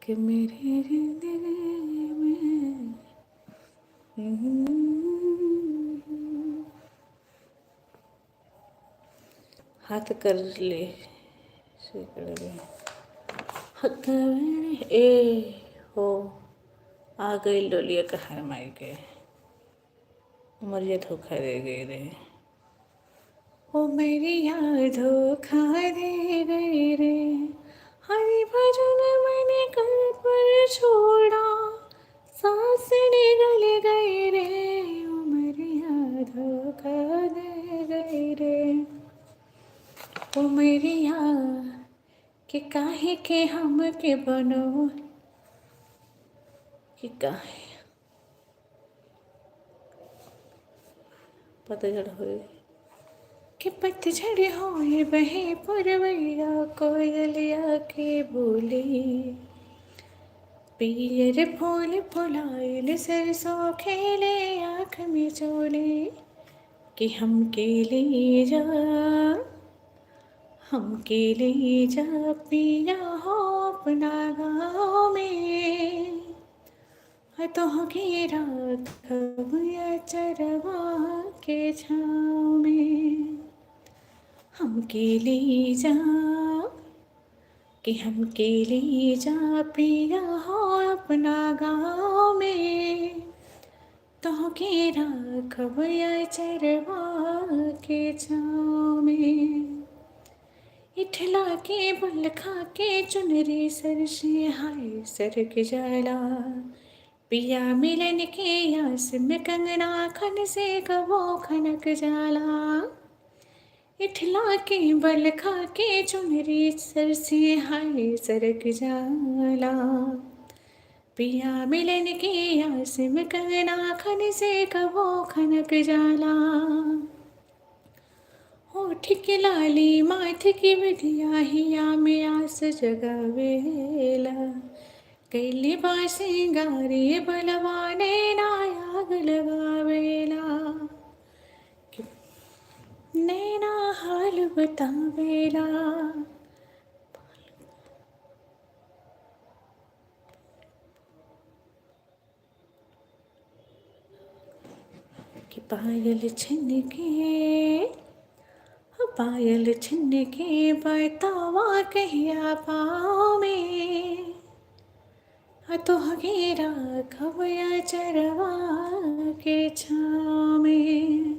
कि मेरी जिंदगी में हाथ कर ले ए हो आ गई डोलिया कहार माई के उमरिया धोखा दे गई रे। ओ मेरी याद धोखा दे गई रे। हरि भजन मैंने कर पर छोड़ा, सांस निकल गई रे। उमरिया धोखा दे गई रे। उमरिया के काहे के हम के बनो कि काहे पतझड़ होए कि पतझड़ होए बहे पुरवैया कोयलिया के बोली। पियर फूल फुलाइल सरसों खेले आँख में चोले कि हम के ले जा, हम के ले जा पिया हो अपना गाँव में। तो के राखब चरवा के छाँव में। हम के ले जा कि हम के ले जा पिया हो अपना गाँव में। तो के राखब चरवा के छाँव में। इठला के बल खा के चुनरी सर से हाय सरक जाला। पिया मिलन के आस में कंगना खन से कबो खनक जाला। इठला के बल खा के चुनरी सर से हाय सरक जाला। पिया मिलन के आस में कंगना खन से कबो खनक जाला। होठ के लाली माथ की विधिया हिया में आस जगावेला। कैली बासिंगारी बलवाने नायाग लगावेला। नैना हाल बतावेला। कि पायल छिन के, पायल छिन के बतावा कहिया पाँव में। तो राघव चरवा के छाँव में।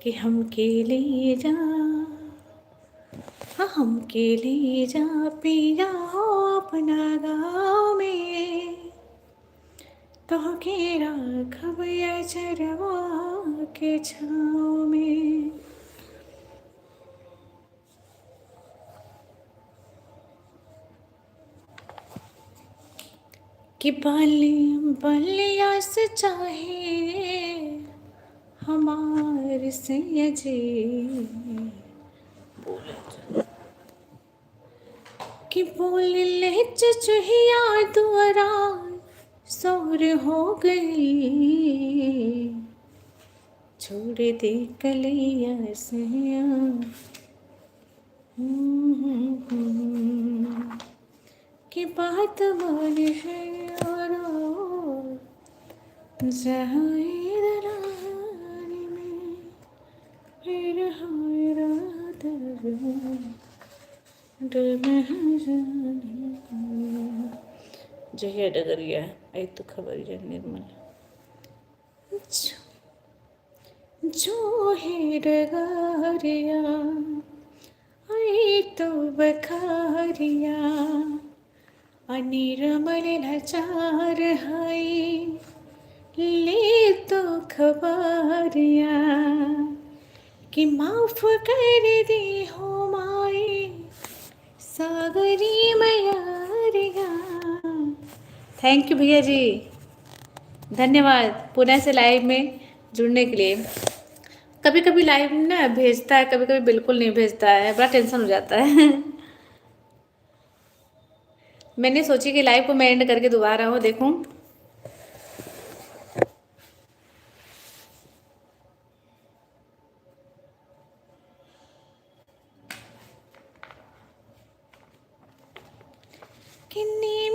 कि हम के ले जा, हम के ले जा पिया हो अपना गाँव में। तो के राघव चरवा के छाँव में। कि बाली बलिया से चाहे हमार सैया जी बोले कि बोल ले चुचुहिया दुआरा सोर हो गई। छोड़ दे कलिया सैया कि बात मान में फिर रात जहिया डगरिया आई तो खबरिया निर्मल जो है डगरिया आई तो बखारिया। अनिरमल लाचार हाय ले तो खबरिया। कि माफ कर दे हो माए सागरी मैयारिया। Thank you भैया जी, धन्यवाद पुणे से लाइव में जुड़ने के लिए। कभी कभी लाइव ना भेजता है, कभी कभी बिल्कुल नहीं भेजता है, बड़ा टेंशन हो जाता है। मैंने सोची कि लाइव को मैं एंड करके दोबारा हूँ देखूँ। किन्नी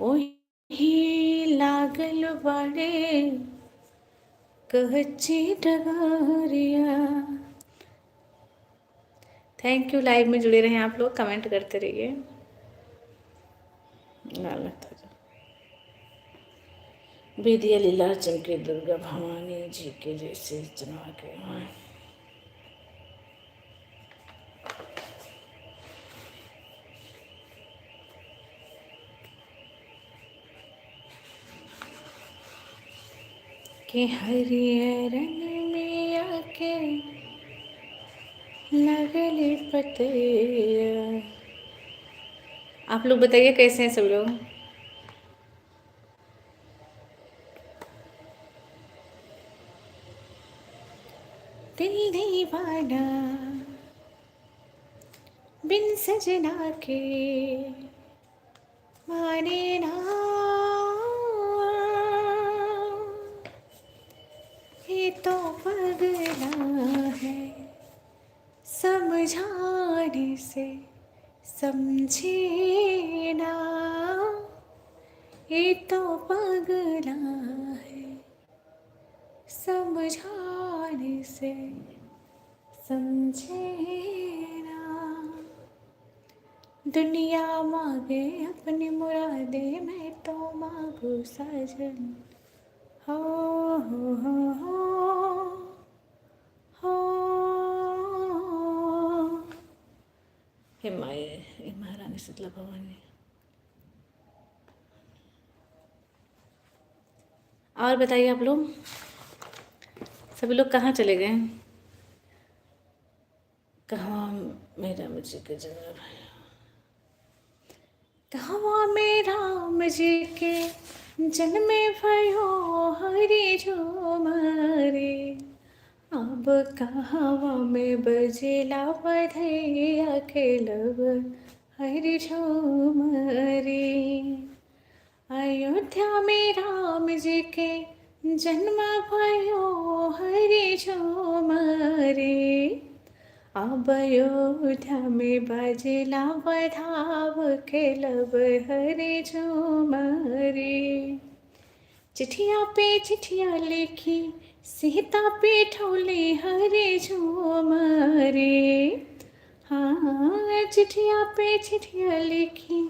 ओही लागल बाड़े कच्ची डगरिया। Thank you, live में जुड़े रहें आप लोग, कमेंट करते रहिए। विद्या लीला चमके दुर्गा भवानी जी के जैसे चुनाव के। के हरियरन में आके लगले पतैया। आप लोग बताइए कैसे हैं सब लोग। दिल दीवाना बिन सजना के माने ना, ये तो पगला है समझाने से समझे ना, ये तो पगला है समझाने से समझे ना। दुनिया मांगे अपनी मुरादे, मैं तो मांगू साजन। हो हो हो हो हो। हे माए, हे महारानी शीतला भवानी। और बताइए आप लोग, सभी लोग कहाँ चले गए? कहाँ मेरा मुझे के जन्म, कहवा में राम जी के जन्मे भयो हरि झूमरे। अब कहवा में बजेला बधैया खेलब हरि झूमरे। अयोध्या में राम जी के जन्म भयो हरि झूमरे। अब अयोध्या में बजेला बधाव खेलब हरि झूमरे। चिठिया पे चिठिया लिखी सीता पे ठोले हरि झूमरे। हाँ, चिठिया पे चिठिया लिखी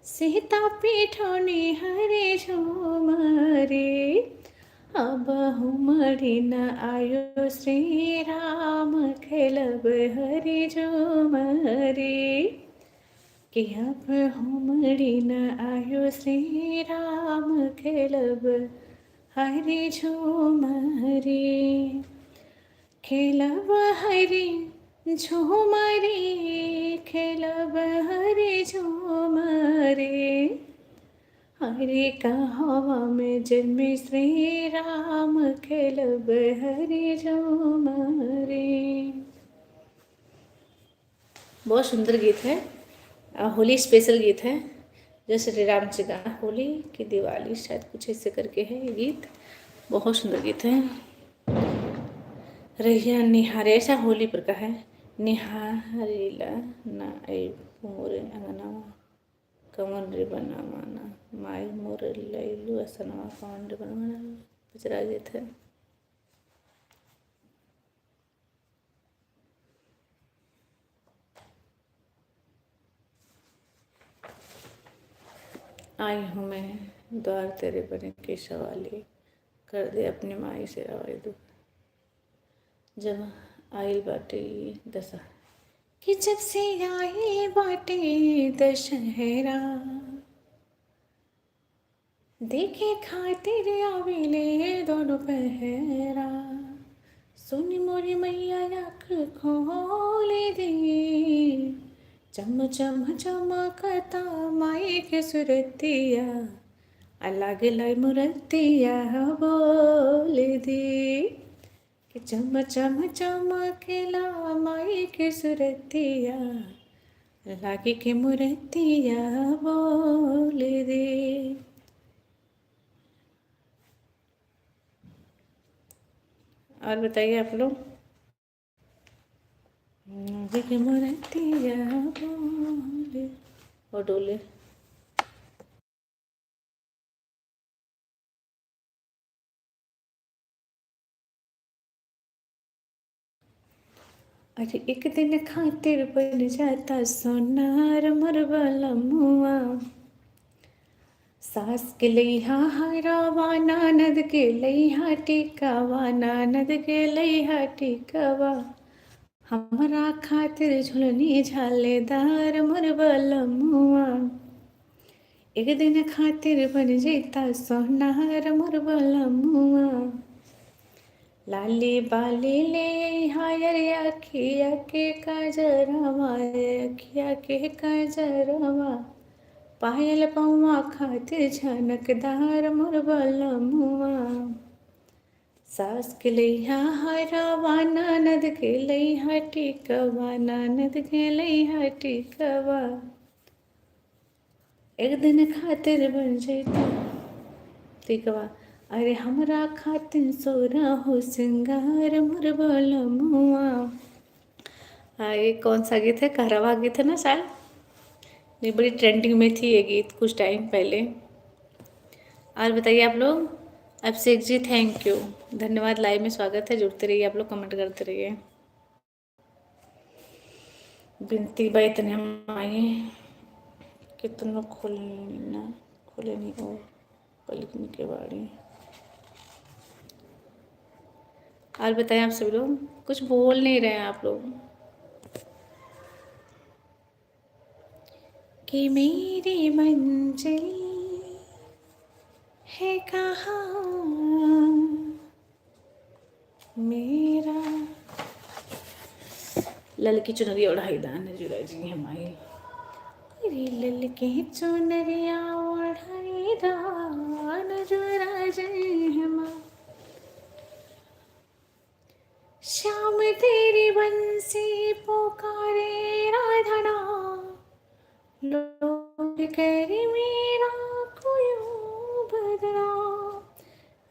सीता पे ठोले हरि झूमरे। अब हुमड़ी न आयो श्री राम खेलब हरि झूमरे। कि अब हुमड़ी न आयो श्री राम खेलब हरि झूमरे। खेलब हरि झूमरे, खेलब हरि झूमरे। हरे कहवा में जन्मे श्री राम खेलब हरि झूमरे। बहुत सुंदर गीत है, होली स्पेशल गीत है, जो श्री राम जी का होली की दिवाली शायद कुछ ऐसे करके है ये गीत। बहुत सुंदर गीत है। रहिया निहारे, ऐसा होली पर का है। निहारेला ना आई मोरे अंगनावा कमन रे बनावाना, माई मोर लैलू असनवा कमन रे बनवाना। पिछड़ा गीत है। आई हूँ मैं द्वार तेरे बने के सवाली, कर दे अपनी माई से आवाज़ दो। जब आइल बाटे दशा, कि जब से आइल बाटे दशहरा, देखे खातिर आवेले दोनों पहरा। सुनी मोरी मैया आँख खोल दे, चम चम चमकता माई के सुरतिया, अलग लाई मुरतिया बोल दे। कि चम चम चमकेला माई के सुरतिया, लागे के मुरतिया बोल दे। और बताइए आप लोग। लागे के मुरतिया बोले और डोले। अरे एक दिन खातिर बन जाता सोनार मोर बलमुआ। सास के लइहा हरवा, ननद के लइहा टिकवा, ननद के लइहा टिकवा, हमरा खातिर झुलनी झालेदार मोर बलमुआ। एक दिन खातिर बन जैता सोनार मोर बलमुआ। लाली बाली ले हायर अखिया के काजरवा, अखिया के काजरवा, पायल पौआ खातिर झनकदार मोर बलमुआ। सास के लइहा हरवा, ननद के लइहा टिकवा, ननद के लइहा टिकवा, एक दिन खातिर बन जैता टिकवा। अरे हमरा खातिर सोरा हो सिंगार मोर बलमुआ। ये कौन सा गीत है? कहरवा गीत है ना शायद। ये बड़ी ट्रेंडिंग में थी ये गीत कुछ टाइम पहले। और बताइए आप लोग। अभिषेक जी thank you, धन्यवाद, लाइव में स्वागत है। जुड़ते रहिए आप लोग, कमेंट करते रहिए। बिनती भाई इतने हम आए कितनों खोलना खोले नहीं और पलकनी के बारे। और बताएं आप सभी लोग, कुछ बोल नहीं रहे हैं आप लोग। कि मेरी मंजिल है कहाँ, मेरा ललकी चुनरी ओढ़ाई दान जुड़ा जी हमारी। अरे ललकी चुनरिया ओढ़ाई दान जुड़ा जी हमारी। श्याम तेरी बंसी पुकारे राधा नाम, लोग करे मेरा कोई बदनाम।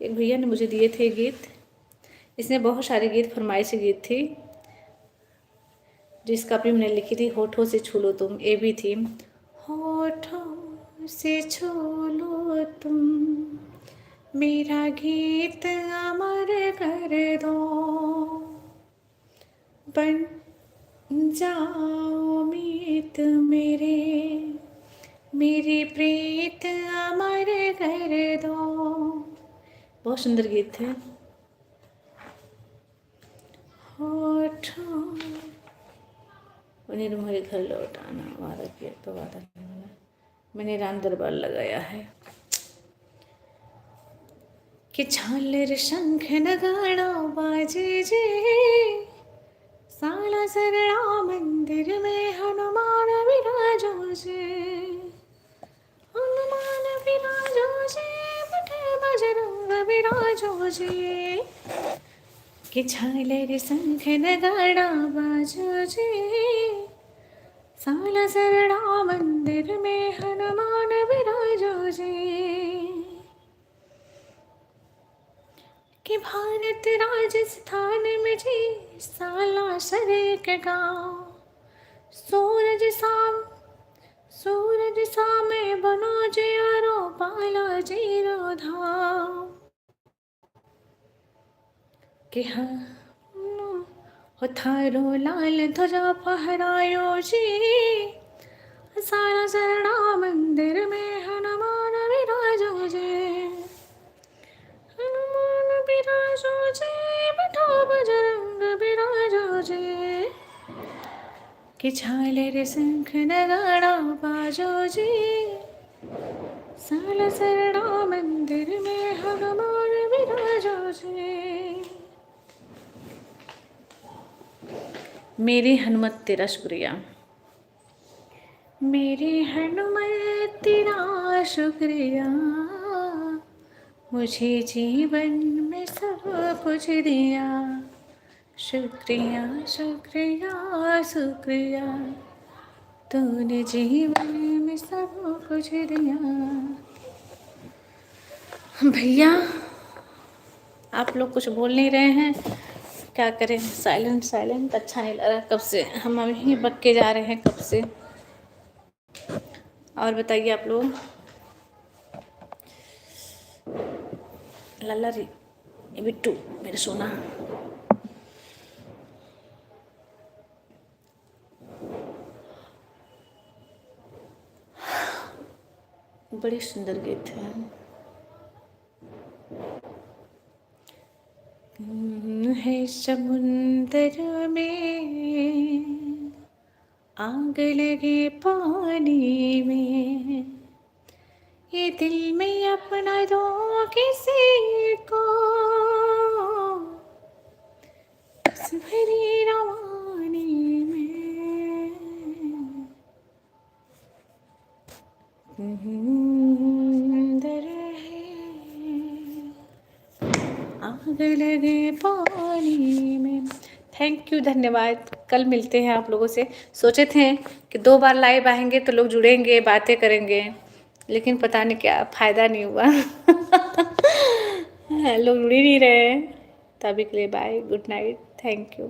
एक भैया ने मुझे दिए थे गीत, इसने बहुत सारे गीत फरमाइशी गीत थी, जिसका भी मैंने लिखी थी। होठों से छू लो तुम, ये भी थी। होठों से छू लो तुम मेरा गीत अमर कर दो, बन जाओ मीत मेरे, मेरी प्रीत अमर कर दो। बहुत सुंदर गीत थे। होठों उन्हें तुम्हारे घर लौट आना, वादा किया तो वादा नहीं बना। मैंने राम दरबार लगाया है। कि झालर शंख नगाड़ा बाजे जे, साला सरड़ा मंदिर में हनुमान विराजो जे, हनुमान विराजो जे, बठे बजरंग विराजो जे। कि झालर शंख नगाड़ा बाजो जे, साला सरड़ा मंदिर में हनुमान विराजो जे। कि भारत राजस्थान में जी साला सरे के गाँव, सूरज सा में बनो जियारो पाला जीरो धाम। कि हाँ हो थारो लाल ध्वजा फहरायो जी, सारा सरड़ा मंदिर में हनुमान विराजो जी, हनुमान विराजो जी, बैठो बजरंग विराजो जी। कि झालर शंख नगाड़ा बाजो जी, साला सरड़ा मंदिर में हनुमान विराजो जी। मेरे हनुमत तेरा शुक्रिया, मेरे हनुमत तेरा शुक्रिया, मुझे जीवन में सब कुछ दिया, शुक्रिया शुक्रिया शुक्रिया, तूने जीवन में सब कुछ दिया। भैया आप लोग कुछ बोल नहीं रहे हैं, क्या करें? साइलेंट साइलेंट अच्छा नहीं लग रहा। कब से हम अभी बक्के जा रहे हैं, कब से। और बताइए आप लोग। लाला रे ये बिट्टू मेरे सोना। बड़े सुंदर गीत हैं। है समुंदर में आग लगे पानी में, ये दिल में अपना दो किसी को, इस भरी रवानी में। समुंदर है आग लगे पानी में। Thank you, धन्यवाद। कल मिलते हैं आप लोगों से। सोचे थे कि 2 बार लाइव आएंगे तो लोग जुड़ेंगे, बातें करेंगे, लेकिन पता नहीं क्या फ़ायदा नहीं हुआ। लोग जुड़ ही नहीं रहे। तभी के लिए bye, good night, thank you.